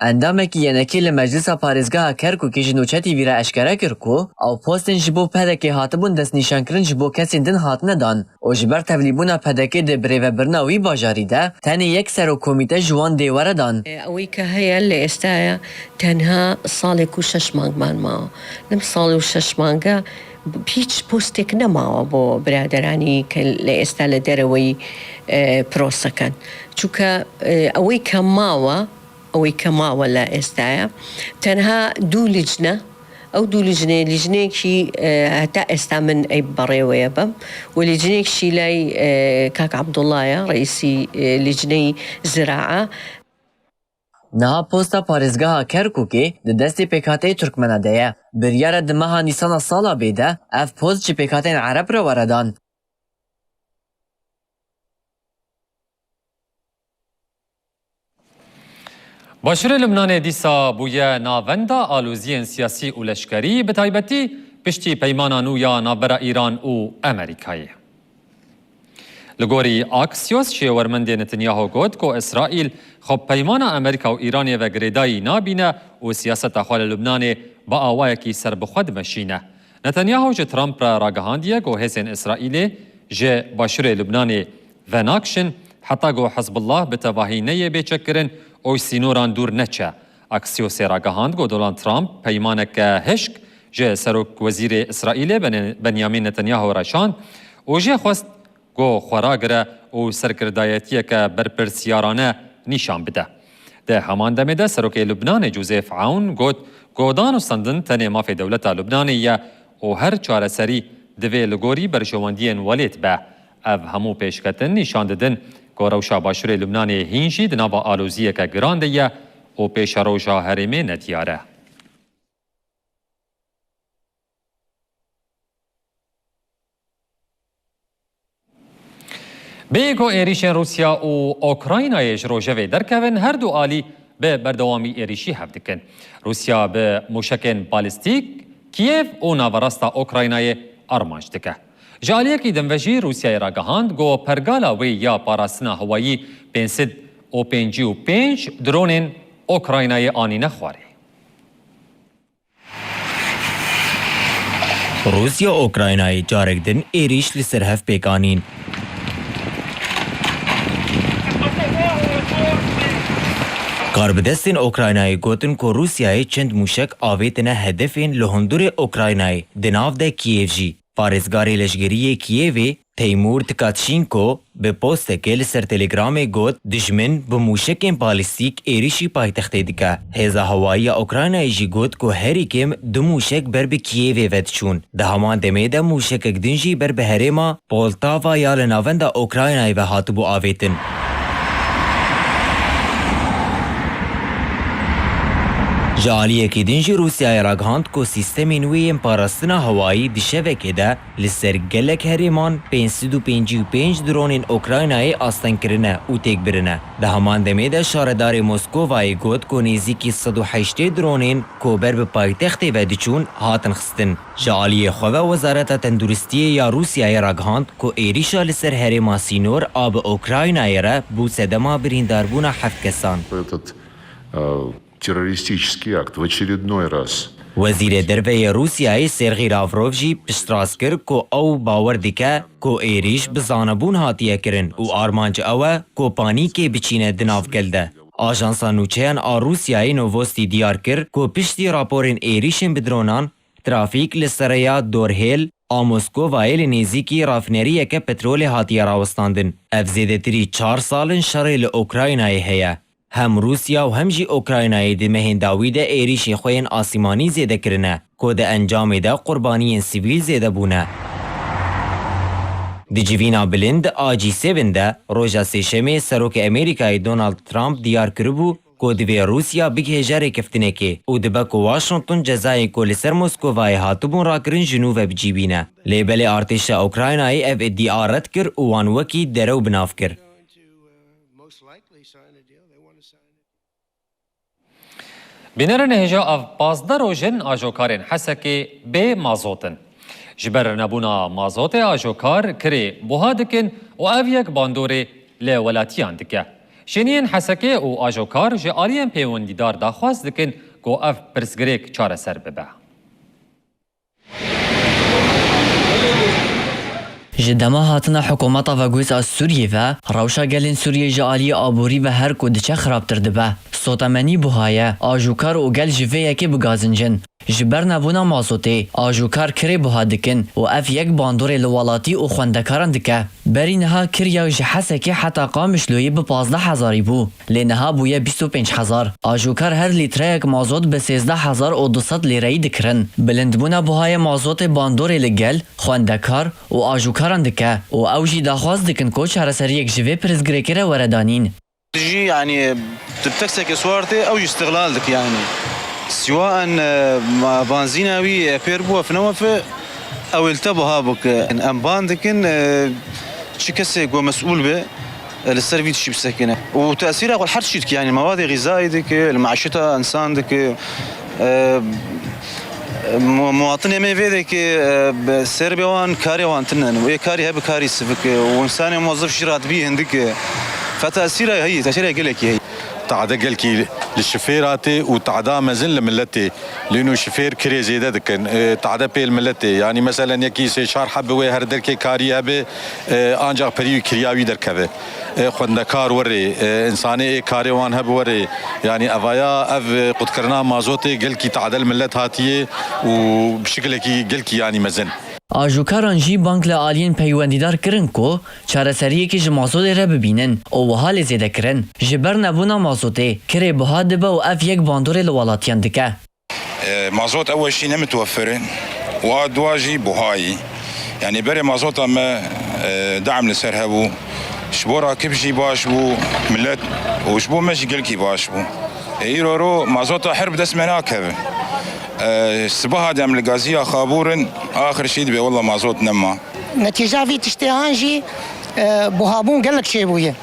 Endamekî Yenekê li Meclisa Parêzgeha Kerkûkê ji Nûçe T V re eşkere kir ku ew postên ji bo P D K'ê hatibûn destnîşankirin ji bo kesên din hatine dan û ji ber tevlîbûna P D K'ê di birêvebirina wî bajarî de tenê yek serokkomîte ji wan dê were dan. ئەوەی کە هەیە لە ئێستایا تەنها ساڵێک و شەش مانگمان ماوە. لەم ساڵ و شەش مانگە هیچ پۆستێک نەماوە بۆ برادەرانی کە لە ئێستا لە دەرەوەی، ئێ، پرۆسەکەن. چونکە، ئێ، ئەوەی کە ماوە، ئەوەی کە ماوە لە ئێستایا تەنها دوو لیجنە، ئەو دوو لیجنەیە، لیجنەیەکی، ئێ، هەتا ئێستا من ئەی بەڕێوەیە بم و لیجنەیەکشی لای، ئێ، کاک عەبدوڵڵایە، ڕئیسی، ئێ، لیجنەی زراعە. Niha posta parêzgeha Kerkûkê di destê pêkhateyê Turkmena de ye. Biryar e di meha Nîsana sala bê de ev post ji pêkhateyên Ereb re were dan. Başûrê Lubnanê dîsa bûye navenda aloziyên siyasî û leşkerî, bi taybetî piştî peymana nû ya navbera Îran û Amerîkayê. Li gorî Axios, şêwermendê Netanyahu got ku Îsraîl xwe bi peymana Amerîka û Îranê ve girêdayî nabîne û siyaseta xwe li Lubnanê bi awayekî serbixwe dimeşîne. Netanyahu ji Trump re ragihandiye ku hêzên Îsraîlê ji başûrê Lubnanê venakişin, heta ku Hizbullah bi tevahî neyê bê çekkirin û ji sînoran dûr neçe. Axiosê ragihand ku Donald Trump peymaneke hişk ji Serokwezîrê Îsraîlê Bene-, Benyamin Netanyahu re şand û jê xwest ku xwe ragire û serkirdayetiyeke berpirsiyarane nîşan bide. Di heman demê de Serokê Lubnanê Joseph Aoun got, Guhdan û stendin tenê mafê dewleta Lubnanê ye û her çareserî divê li gorî berjewendiyên welêt be. Ev hemû pêşketin nîşan didin ku rewşa başûrê Lubnanê hîn jî di nava aloziyeke giran de ye û pêşeroja herêmê nediyar e. Bêyî ku êrîşên Rûsya û Ukraynayê ji rojevê derkevin, her du alî bi berdewamî êrîşî hev dikin. Rûsya bi mûşekên balîstîk Kîev û naverasta Ukraynayê armanc dike. Ji aliyekî din ve jî Rûsyayê ragihand ku pergala wê ya parastina hewayî pênc sed û pêncî û pênc dronên Ukraynayê anîne xwarê. Rûsya Ukraynayê carek din êrîş li ser hev pêk anîn. Karbidestên Ukraynayê gotin ku Rûsyayê çend mûşek avêtine hedefên li hundirê Ukraynayê, di nav de Kîev jî. Parêzgarê leşgerî yê Kîevê, Teymûr Tkatşînko, bi postekê li ser Telegramê got, dijmin bi mûşekên balîstîk êrîşî paytextê dike. Hêza hewayî ya Ukraynayê jî got ku herî kêm du mûşek ber bi Kîevê ve diçûn. Di heman demê de mûşekek din jî ber bi herêma Poltava ya li navenda Ukraynayê ve hatibû avêtin. Ji aliyekî din jî Rûsyayê ragihand ku sîstemên wê yên parastina hewayî di şevekê de li ser gelek herêman pênc sed û pêncî û pênc dronên Ukraynayê asteng kirine û têk birine. Di heman demê de şaredarê Moskovayê got ku nêzîkî sed û heştê dronên ku ber bi paytextê ve diçûn hatin xistin. Ji aliyê xwe ve Wezareta Tenduristiyê ya Rûsyayê ragihand ku êrîşa li ser herêma sînor a bi Ukraynayê re bû sedema birîndarbûna heft kesan. Этот, э, террористический акт в очередной раз. Wezîrê Derve yê Rûsyayê Sergî Lavrov jî piştrast kir ku ew bawer dike ku êrîş bi zanebûn hatiye kirin û armanc ew e ku panîkê biçîne di nav gel de. Ajansa Nûçeyan a Rûsyayê Novosti diyar kir ku piştî raporên êrîşên bi dronan, trafîk li serêya Dorhêl a Moskovayê li nêzîkî rafineriyeke petrolê hatiye rawestandin. Ev zêdetirî çar sal in şerê li Ukraynayê heye. Hem Rûsya û hem jî Ukraynayê di mehên dawî de êrîşên xwe yên asîmanî zêde kirine, ku di encamê de qurbaniyên sivîl zêde bûne. Di civîna bilind a G seven de roja Sêşemê Serokê Amerîkayê Donald Trump diyar kiribû ku divê Rûsya bigihêje rêkeftinekê û dibe ku Washington cezayên ku li ser Moskovayê hatibûn rakirin ji nû ve bi cî bîne. Lê belê artêşa Ukraynayê ev îdia red kir û wan wekî derew bi nav kir. Bînerên hêja ev pazdeh roj in ajokarên Hesekê bê mazot in. Ji ber nebûna mazotê ajokar kirê buha dikin û ev yek bandorê li welatiyan dike. Şêniyên Hesekê û ajokar ji aliyên pêwendîdar daxwaz dikin ku ev pirsgirêk çareser bibe. Ji dema hatina hikûmeta veguhêz a Sûriyê ve, rewşa gelên Sûriyê ji aliyê aborî ve her ku diçe xirabtir dibe. Sotemenî buha ye, ajûkar û gel ji vê yekê bi gazinc in. Ji ber nebûna mazotê, ajûkar kirê buha dikin û ev yek bandorê li welatî û xwendekaran dike. Berî niha kir ya ji Hesekê heta Qamişloyê bi pazdeh hezarî bû. Lê niha bûye bîst û pênc hezar. Ajûkar her lîtreyek mazot bi sêzdeh hezar û du sed lîreyî dikirin. Bilindbûna buhayê mazotê bandorê li gel, xwendekar û ajûkaran dike û ew jî daxwaz dikin ku çareseriyek ji vê pirsgirêkê re were danîn. Jî, yanî, tu bi teksekê siwar tê, ew jî îstiqlal dike, yanî. Siwaen, e, ma-, banzîna wî, e, pêr bû, efe newefe, ew ê li te buha bike. Em ban dikin, e, çi kesê ku mesûl be, e, li ser vî tiştî bisekine. Û tesîra xwe li her tiştî dike, yanî mewadê xîzayî dike, li meşeta însan dike. E, mu-, muwatinê me vê dike, e, bi serbê wan karê wan tune ne. Wê karî hebe karî sivik e. Û însanê muwezif jî ratibî hindik e. Fe tesîra heyî, tesîra gelekî heyî. Tade gelkî li şifêr hatê û tada mezin li miletê. Lê nû şifêr kirê zêde dikin. E, tade pêl miletê. Yanî meselen yekî sê çar hebe wê her derkê karî hebe, e, ancaq perî wî kiriya wî derkeve. E, xwendekar werê, e, însanê ê karê wan hebe werê. Yanî evaya ev, e, qutkirina mazotê gelkî tade li milet hatiye û bi şikilekî gelkî yanî mezin. Ajûkaran jî bang li aliyên peywendîdar kirin ku çareseriyekê ji mazotê re bibînin û wiha lê zêde kirin. Ji ber nebûna mazotê, kirê buha dibe û ev yek bandorê li welatiyan dike. E, mazot ew weşî ne mitwefir in û a dua jî buhayî. Yanî berê mazota me, e, de'm li ser hebû. Ji bo rakib jî baş bû, milet û ji bo me jî gelkî baş bû. Îro ro mazota her bi dest me nakeve. E, sibaha dem li gaziya xabûr in, axir şî dibe walla mazot nema. Netîca vî tiştê han jî, e, buhabûn gelek çêbûye.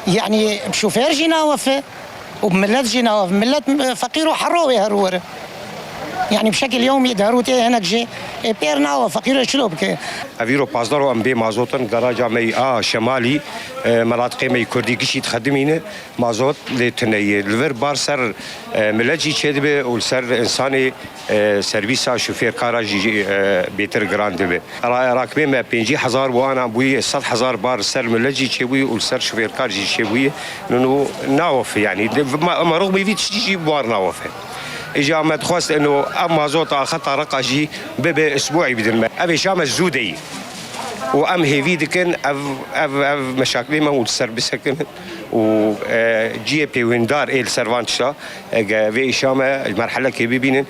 Yanî şofêr jî nawefe û millet jî nawef. Millet, e, feqîr û herro wê her were. Yanî bi şekil yewmî derûtê hinek jî, e, pêr nawe feqîr e çilo bike. Ev îro pazdar û em bê mazot in, garaja me yî a Şemalî, e, menatiqê me yî Kurdî gişî dixedimîne. Mazot lê tune ye. Li vir bar ser, e, milet jî çêdibe û li ser insanê, e, servîsa şofêrkara jî, e, bêtir giran dibe. Ra-, rakibê me pêncî hezar bû, ana bûyî sed hezar bar li ser milet jî çêbûyî û li ser şofêrkar jî çêbûyî. Nû nawefe, yanî, de-, ma-, merûq bê vî tiştî jî bar nawefe. Îja me dixwest ino ev mazot a xeta Reqa jî bibe isbûî bidin me. Ev êşa me zû de yî. Û em hêvî dikin ev, ev, ev meşakilê me û li ser bisekinin. Û, e, cihê pêwendar ê li ser van tişta, e, ge vê îşa me merhelekê bibînin.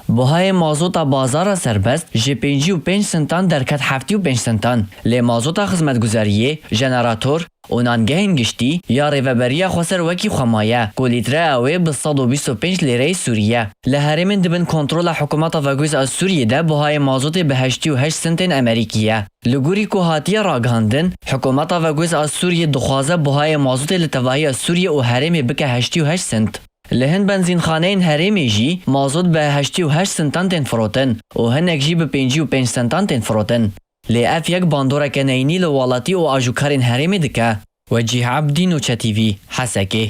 Buhayê mazota bazara serbest ji pêncî û pênc sintan derket heftê û pênc sintan. Lê mazota xizmetguzariyê, jenerator û nangehên giştî ya Rêveberiya Xweser wekî xwe maye ku lître ew ê bi sed û bîst û pênc lîreyê Sûrî ye. Li herêmên di bin kontrola Hikûmeta Veguêz a Sûriyê de buhayê mazotê bi heştê û heşt sintên Amerîkî ye. Li gorî ku hatiye ragihandin, Hikûmeta Veguêz a Sûriyê dixwaze buhayê mazotê li tevahiya Sûriyê û herêmê bike heştê û heşt sint. Li hin benzînxaneyên herêmê jî mazot bi heştê û heşt sintan tên firotin û hinek jî bi pêncî û pênc sintan tên firotin. Lê ev yek bandoreke neyînî li welatî û ajokarên herêmê dike. Wecîh Ebdî, Nûçe T V, Hesekê.